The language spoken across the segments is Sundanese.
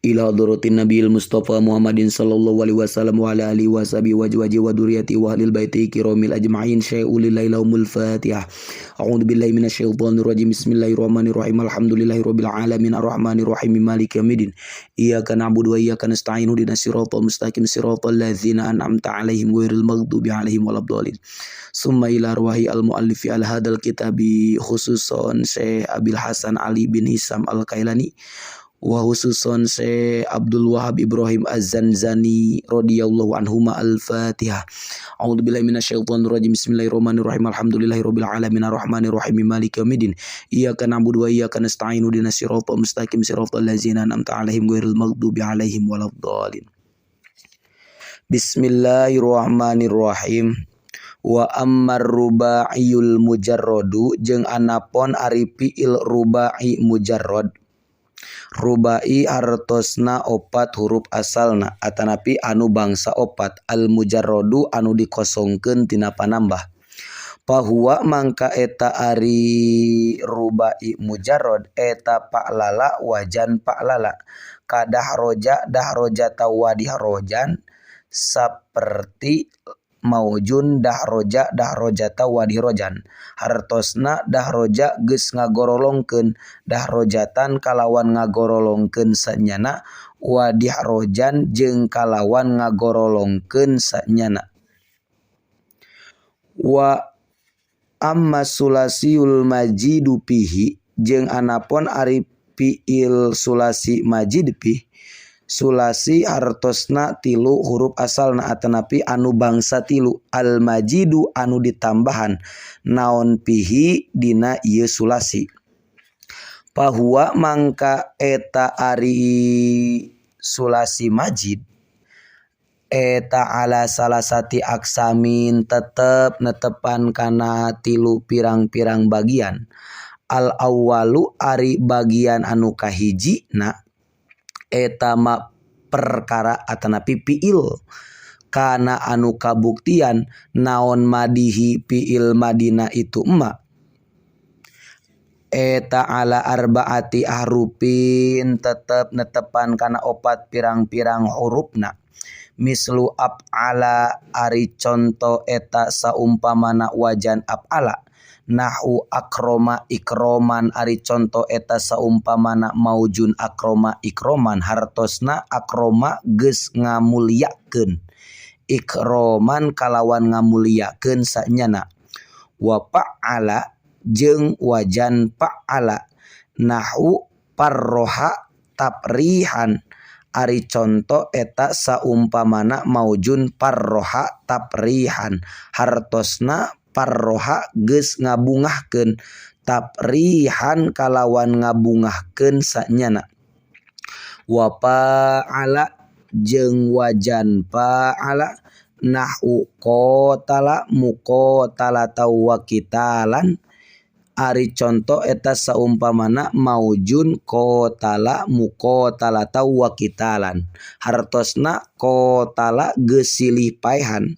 Ila hadratin Nabiyil Mustafa Muhammadin sallallahu alaihi wasallam wa ala alihi washabihi wa azwajihi wa dzurriyyatihi wa ahlil baiti kiramil ajma'in syai'ul lillahi lahumul Fatihah. A'udzu billahi minasyaitonir rajim. Bismillahirrahmanirrahim. Alhamdulillahirabbil alamin arrahmanir rahim maliki yaumiddin. Iyyaka na'budu wa iyyaka nasta'in ihdinas siratal mustaqim siratal ladzina an'amta 'alaihim ghairil maghdubi 'alaihim waladdallin. Summa ila arwahi al muallifi al hadal kitabi khususon Syekh Abil Hasan Ali bin Hisam Al-Kailani wa khususon Syekh Abdul Wahab Ibrahim Az-Zanzani radhiyallahu anhuma. Al-Fatihah. A'udzu billahi minasyaitonir rajim. Bismillahirrahmanirrahim. Alhamdulillahirabbil alamin arrahmanir rahim maliki yaumiddin. Iyyaka na'budu wa iyyaka nasta'in ihdinas siratal mustaqim siratal ladzina an'amta 'alaihim ghairil maghdubi 'alaihim waladdallin. Bismillahirrahmanirrahim. Wa ammar rubaiyul mujarradu jeung anapon ari fi'il rubai mujarrad. Rubai hartosna opat huruf asalna atanapi anu bangsa opat al mujarradu anu dikosongkeun tina panambah. Fahuwa mangka eta ari rubai mujarrad eta fa'lala wajan fa'lala kadahroja dahrojata wadihrojan saperti maujun dahroja dahrojata wadihrojan hartosna dahroja geus ngagorolongkeun dahrojatan kalawan ngagorolongkeun sanyana wadihrojan jeung kalawan ngagorolongkeun sanyana. Wa amma sulasiyul majidu fihi jeung anapon ari fi'il sulasi majid fi sulasi hartosna tilu huruf asalna atanapi anu bangsa tilu al majidu anu ditambahan naon fihi dina ieu sulasi. Fahuwa mangka eta ari sulasi majid eta ala salasati aksamin tetep netepan kana tilu pirang-pirang bagian. Al awwalu ari bagian anu kahiji na eta ma perkara atanapi fi'il kana anu kabuktian naon madihi fi'il madina itu emma eta ala arbaati ahrufin tetep netepan kana opat pirang-pirang hurufna. Mislu af'ala ari conto eta saumpamana wajan af'ala nahu akroma ikroman ari conto eta saumpamana maujun akroma ikroman hartosna akroma geus ngamulyakeun ikroman kalawan ngamulyakeun sanyana. Wa fa'ala jeung wajan fa'ala nahu parroha taprihan ari conto eta saumpamana maujun parroha taprihan hartosna parroha geus ngabungahkeun taprihan kalawan ngabungahkeun sanyana. Wa fa'ala jeung wajan fa'ala nahu qatala muqatalata wa qitalan ari conto eta saumpamana maujun qatala muqatalata wa qitalan hartosna qatala geus silih paehan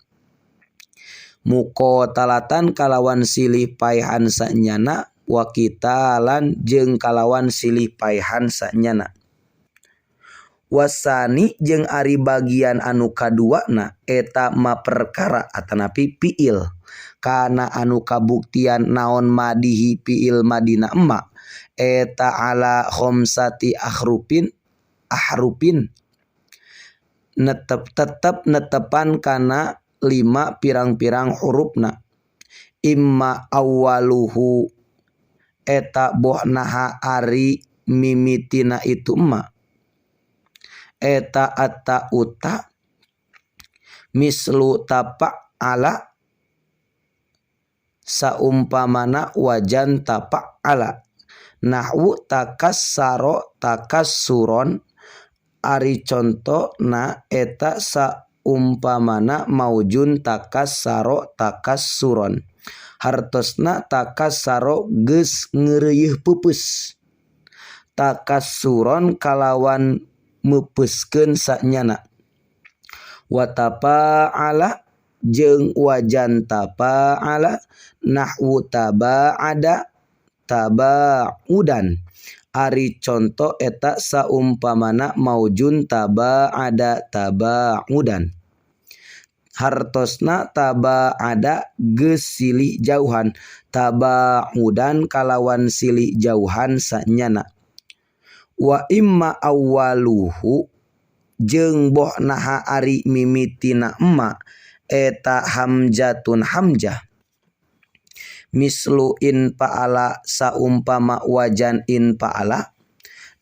muqatalatan kalawan silih paehan sanyana wa qitalan jeung kalawan silih paehan sanyana. Wasani jeung ari bagian anu kaduana eta ma perkara atanapi fi'il kana anu kabuktian naon madihi fi'il madina emma eta ala khamsati ahrufin ahrufin netep tetep netepan kana lima pirang-pirang hurufna. Imma awwaluhu eta bohnaha ari mimitina itu emma eta atta uta mislu tafa'ala saumpamana wajan tafa'ala nahwu takassaro takassuron ari contona eta saumpamana maujun takassaro takassuron hartosna takassaro geus ngeureuyeuh peupeus takassuron kalawan meupeuskeun sanyana. Wa tafa'ala jeung wajan tafa'ala nahwu tabaada tabaudan Ari conto eta saumpamana maujun tabaada tabaudan, hartosna tabaada geus silih jauhan, tabaudan kalawan silih jauhan sanyana. Wa imma awwaluhu jeung boh naha ari mimitina emma eta hamzatun hamzah, mislu in fa'ala saumpama wajan in fa'ala,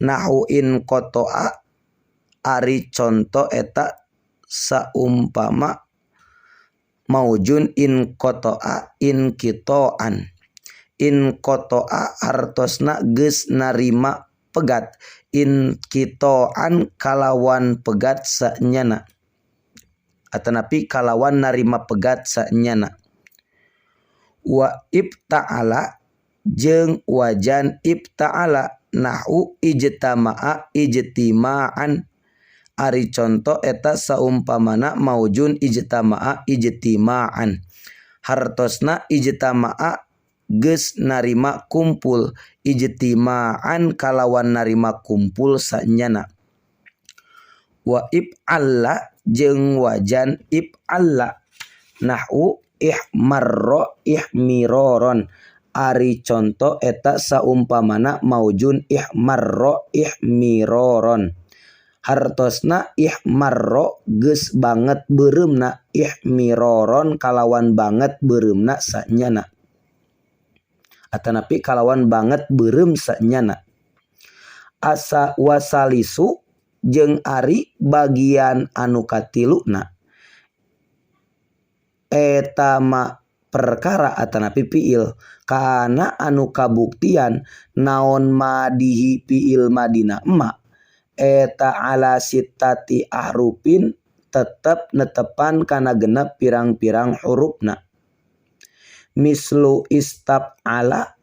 nahu in qata'a ari conto eta saumpama maujun in qata'a in qita'an. In qata'a hartosna geus narima pegat, in qita'an kalawan pegat sanyana, atanapi kalawan narima pegat sanyana. Wa ibta'ala jeung wajan ibta'ala, nahu ijtama'a ijtima'an ari conto eta saumpamana maujun ijtama'a ijtima'an, hartosna ijtama'a geus narima kumpul, ijtima'an kalawan narima kumpul sanyana. Wa ib'alla jeung wajan ib'alla, nahu ihmarra ihmiroron ari conto eta saumpamana maujun ihmarra ihmiroron, hartosna ihmarra geus banget beureumna, ihmiroron kalawan banget beureumna sanyana, atanapi kalawan banget beureum sanyana. Asa wasalisu jeung ari bagian anu katiluna eta ma perkara atanapi fiil, kana anu kabuktian naon madihi fiil madina emma eta ala sittati ahrufin tetep netepan kana genep pirang-pirang hurufna. Mislu istaf'ala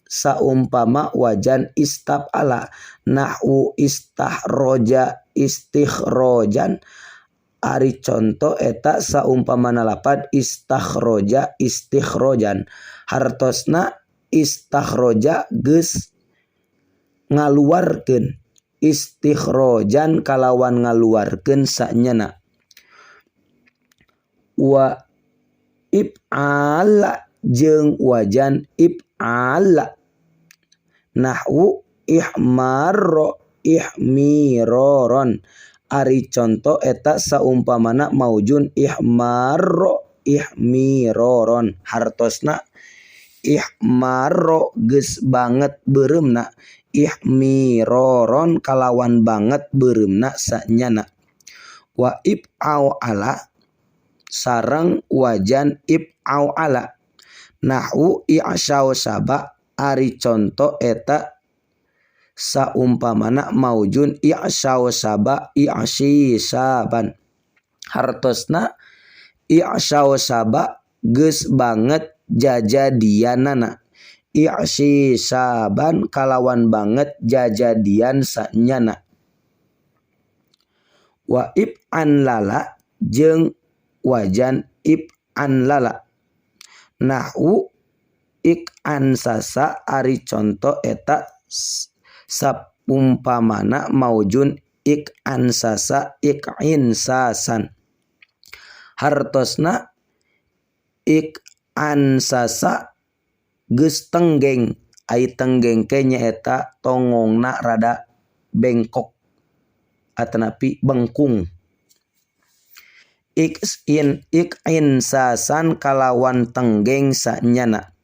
saumpama wajan istaf'ala, nahwu istahroja istikhrojan ari conto eta saumpamana lapad istakhroja istikhrojan, hartosna istakhroja geus ngaluarkeun, istikhrojan kalawan ngaluarkeun sanyana. Wa ib'ala jeung wajan ib'ala, nahwu ihmarra ihmiroron ari conto eta saumpamana maujun ihmarra ihmiroron, hartosna ihmarra geus banget beureumna, ihmiroron kalawan banget beureumna sanyana. Wa ib'ala sareng wajan ib'ala, nahwu i'syaw saba ari conto eta saumpamana maujun i'syaw saba i'syisaban, hartosna i'syaw saba geus banget jajadianana, i'syisaban kalawan banget jajadian sanyana. Wa ib'an lala jeung wajan ib'an lala, nahwu ik'an sasa ari conto eta saumpamana maujun ik'an sasa ik'in sasan, hartosna ik'an sasa geus tenggeng, ai tenggeng ke nyaeta tongongna rada bengkok atanapi bengkung. Ik'in ik'in sasan kalawan tenggeng sanyana.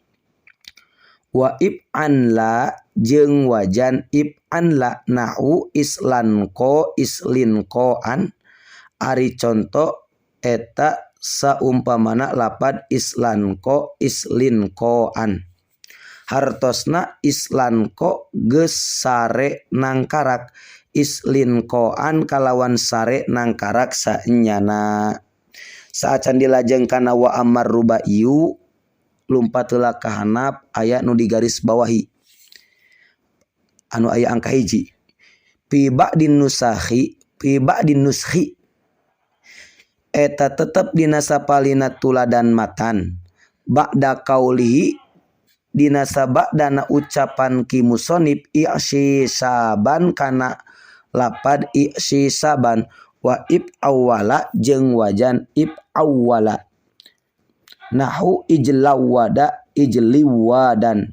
Wa ib'an la jeung wajan ib'an la, nahwu islanko islinkoan ari conto eta saumpamana lapad islanko islinkoan, hartosna islanko geus sare nangkarak, islinkoan kalawan sare nangkarak sanyana. Saacan dilajeng kana wa amar rubaiyu lumpat heula ka handap aya nu digaris bawahi anu aya angka 1 fi ba'din nusakhi fi ba'din nuskhi eta tetep dina sapalina tuladan matan ba'da kaulihi Dina sabadana ucapan ki musonib i'sisaban kana lapad i'sisaban wa ib awwala jeung wajan ib awwala nahu ijlawada ijliwadan.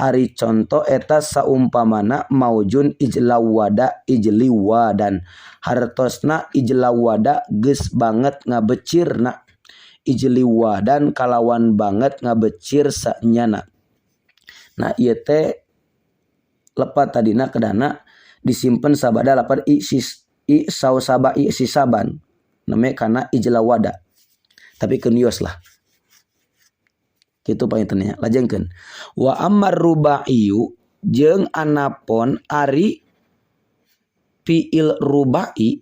Ari conto eta saumpamana maujun ijlawada ijliwadan hartosna ijlawada geus banget ngabecirna ijliwadan kalawan banget ngabecir sanyana. Nah ieu teh lepat tadina kedana disimpen sabada lapad isis i sausaba isisaban namanya kana ijlawada tapi keun lah kitu panginten nya. Lajengkeun wa ammar rubaiyu jeung anapon ari fiil rubai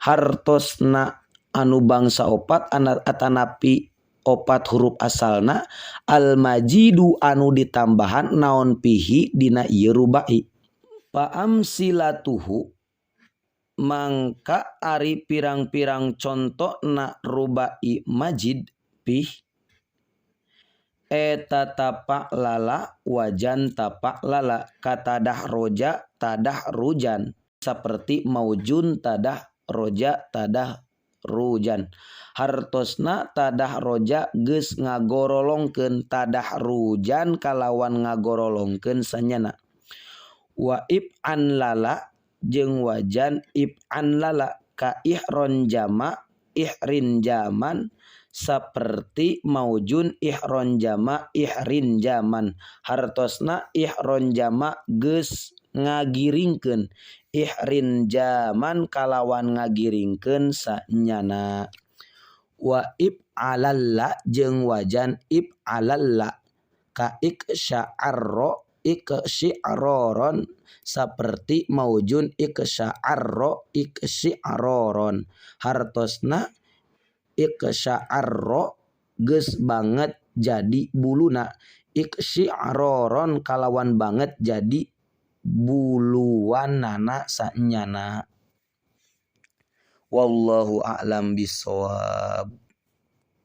hartosna anu bangsa opat atanapi opat huruf asalna al majidu anu ditambahan naon pihi dina ieu rubai. Fa amsilatuhu mangka ari pirang-pirang contona rubai majid pih eta tapak lala wajan tapak lala katadah roja tadah rujan seperti maujun tadah roja tadah rujan hartosna tadah roja geus ngagorolongkeun tadah rujan kalawan ngagorolongkeun sanyana. Wa ib an lala jeung wajan ib an lala ka ihron jama ihrin jaman seperti maujun ihron jama ihrin jaman hartosna ihron jama geus ngagiringkeun ihrin jaman kalawan ngagiringkeun sanyana. Wa ib alalla jeung wajan ib alalla ka iksya'arro iksyi'roron seperti maujun iksya'arro iksyi'roron hartosna iksa'arro geus banget jadi buluna iksyi'roron kalawan banget jadi buluanana sanyana. Wallahu a'lam bissawab.